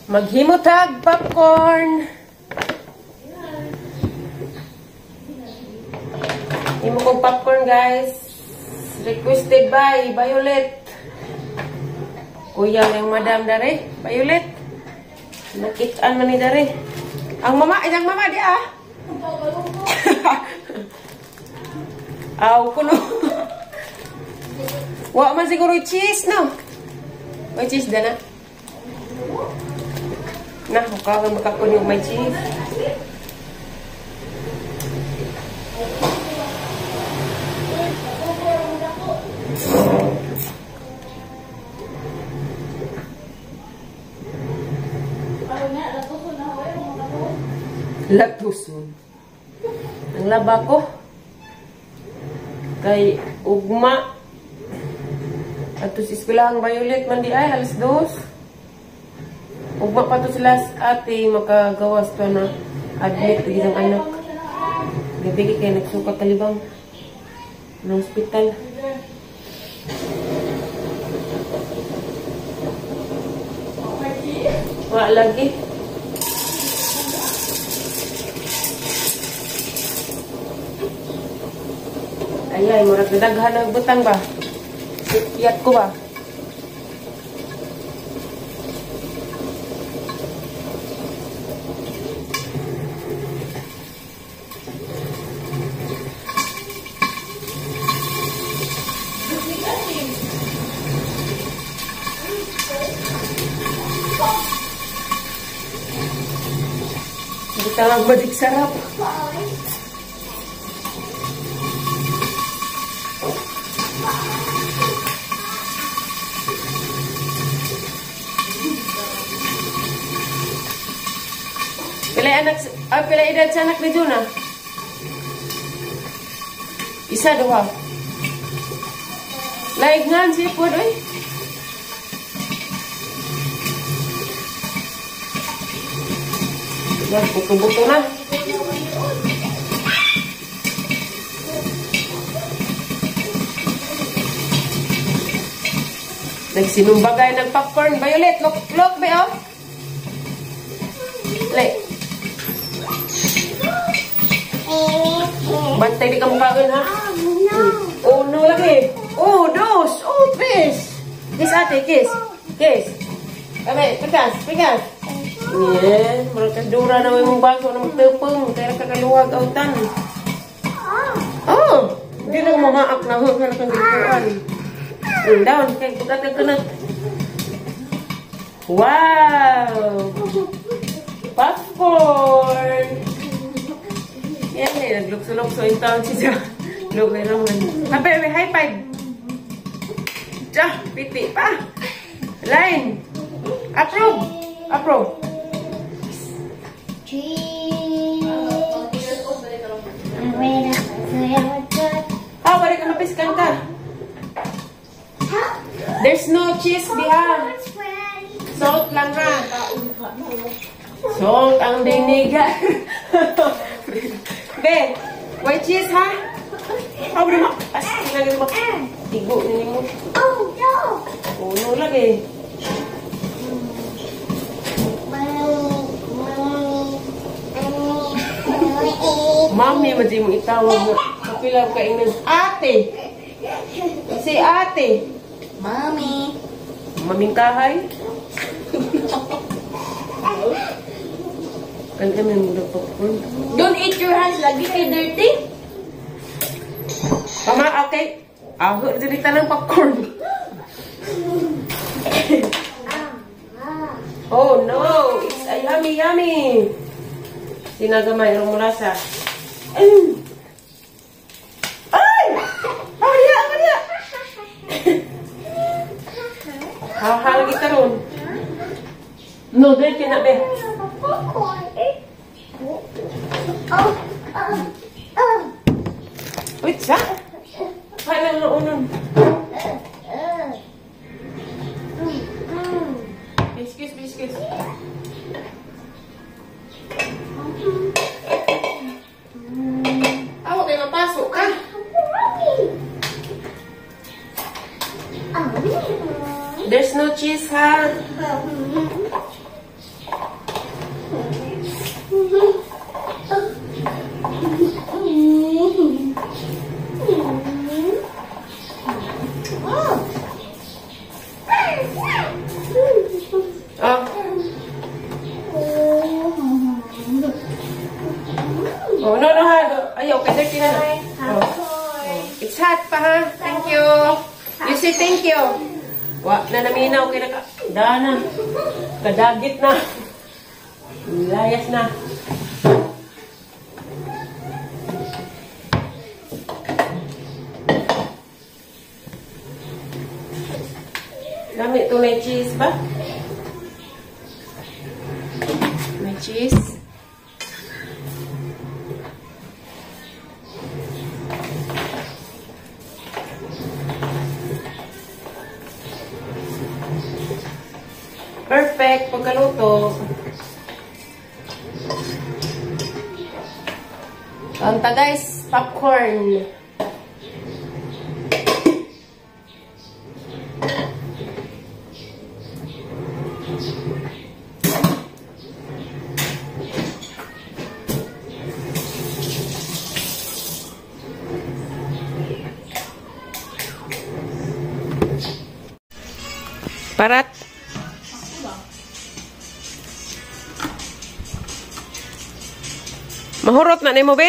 Maghimutag popcorn. Himo kong popcorn, guys. Requested by Violet. Kuya ng madam dare, Violet. Nakitaan man ni dare. Ang mama, ilang mama di ah. Aw kuno. Wa man siguro cheese no. May cheese dana. Nah, hukagan makakon yung may cheese. Latuson. Ang laba ko kay ugma. Ato sa eskwelahang Violet man di ay 2:00. Ugma pa to sila ate makagawas to na admit isang anak. Gabi kay nagsuka talibang ng hospital. Wa lagi. Ayay, murag daghan ang butang ba? Sipyat ko ba? Butang badik sarap. Pila anak, pila edad sa anak ni Jonah? Isa, duha. Laig nga siya po, oy. Buto-buto na. Nagsinumbagay ng popcorn. Violet, look, look, be, oh. Like. Bantay di ka mukhaon, ha? Oh, no lagi. Oh, dos. Oh, tres. Kiss, ate, kiss. Kiss. Kami, pikas, pikas. Yan, murag dura na mong baso na magtupong. Kaya kakaluwag autan. Oh, di na mamaak na. Huwag na kang gituan. Down, kaya kugat ka kunat. Wow! Popcorn! Yan eh, naglukso-lukso yung taon si Jo. Lugay naman. Happy, high five! Diya, piti pa! Line! Approve! Approve! Ah, wala ka mapiskan ka. There's no cheese, diha. Salt lang ha. Salt ang diniga. Be, white cheese ha? How do you as lagi mo? Tigo ni mo. Oh no. Oh no lagi. Mami, madi mo itawag mo. Kapila ka ingnan. Ate. Si ate. Mami. Maming kahay. Kan kami popcorn. Don't eat your hands lagi kay dirty. Mama, okay. Aho, dili tanang popcorn. Oh no, it's a yummy yummy. Sinagamay ang mulasa. Ay! Maria, Maria. Hahal kita ron. No, dirty na be. Wait, sa? Kaya lang unon. Excuse me, excuse. Awa kayo mapasok ka. There's no cheese, ha? Thank you. Wa na naminaw kay naka dana. Kadagit na. Layas na. Lami to, may cheese ba? May cheese. Perfect pagkaluto. Kanta guys, popcorn. Parat. Mahurot na nimo be?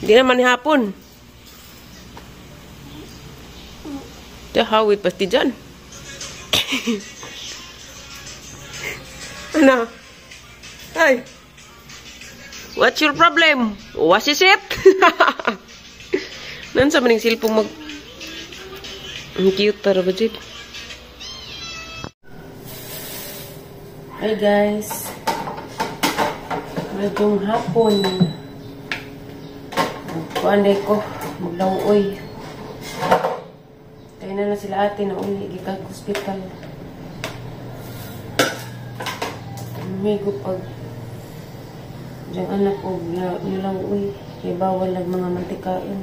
Di naman hapon. Dahawit pasti dyan. Ano? Ay. What's your problem? What is it? Nan sa maning silpong mag... Ang cute para ba dyan? Hi guys. Medyo hapon. Kuan day ko maglawoy. Kaya na sila ate na uli gikan hospital. Migo pag diyang anak og nilawuoy kay bawal ag mga mantikain.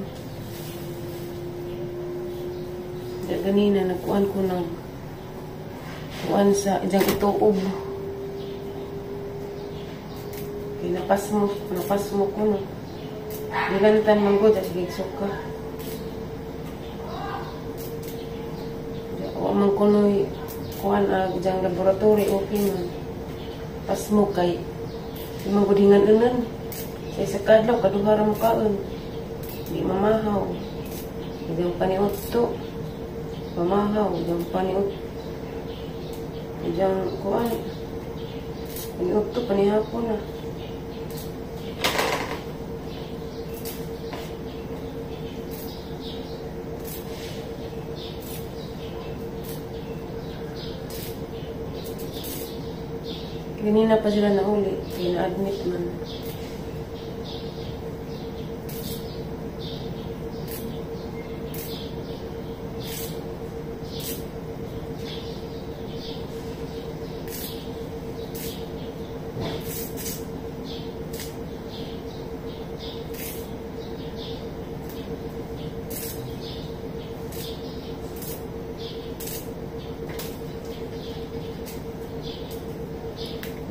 Dya ganina nagkuan ko ng kuan sa diyang ituob. Kay napasmo ko no. Gilantan man gud sige suka. Wa man kunoy kuan ag diyang laboratory okay man. Pasmo kay di man gud hingan-unan. Sa isa ka adlaw kaduha ra mo kaon. Di mamahaw. Diyang paniudto. Mamahaw diyang paniud. Diyang kuan. Paniudto panihapon na. Ganina pa sila nauli, kina-admit man.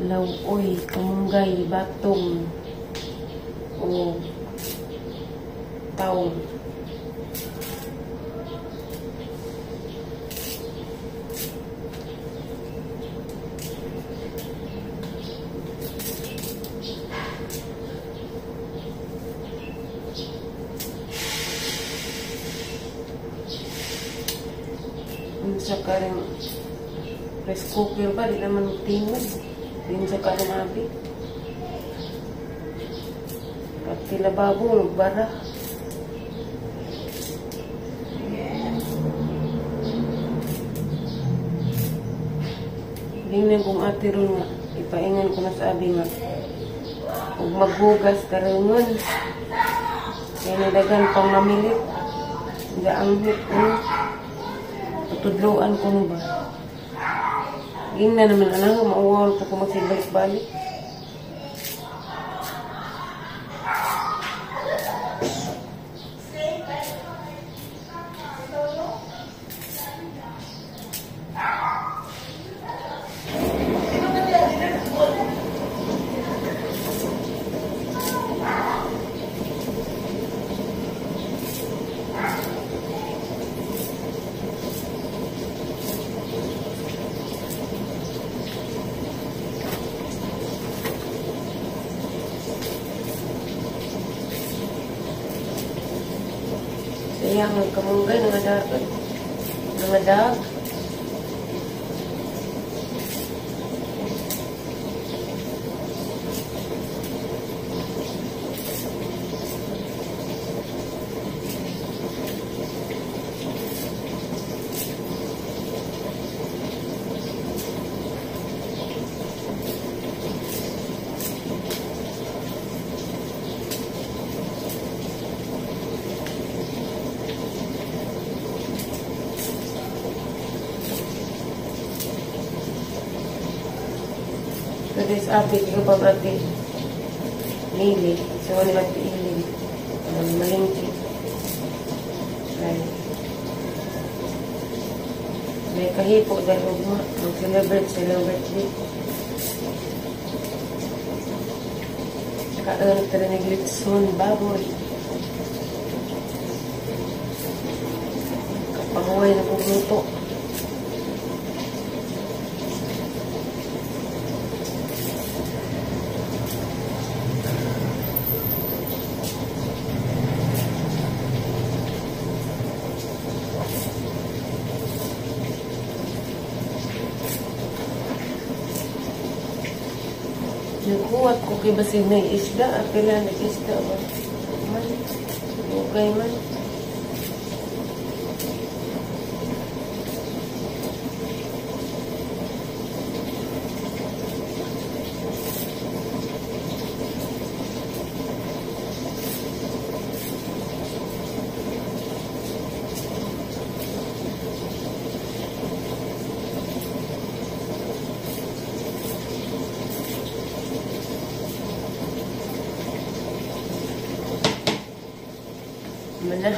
Lawoy, kamunggay, batong, o taong. Unsa ka rin rice cooker ba? Di naman tingog. Din sa kalumabi. Pati lababo, magbara. Tingnan kong ate ron nga. Ipaingan ko na sa abi nga. Huwag maghugas karungan. Kaya nadagan pang mamilit. Hindi ang hit ko. Patudloan ko ba? Gingna naman anak, mauwaw po ko magsibalik-balik. Kaya ang kamunggay nga dagat. Nga dag. This ate, ikaw pa ate Lily. So, ano ate Ilin? Malingki. Ay. May kahipo dahil ugma. Mag-celebrate sa ilang birthday. Kaon tara litson baboy. Kapanguay na pugluto. Nagkuwat ko kay basig na isda at pila nag-isda ba? Man, okay man. Mana?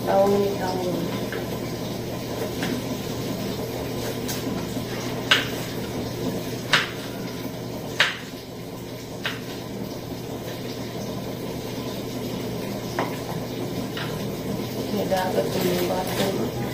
Taon. May dagat ko yung bato.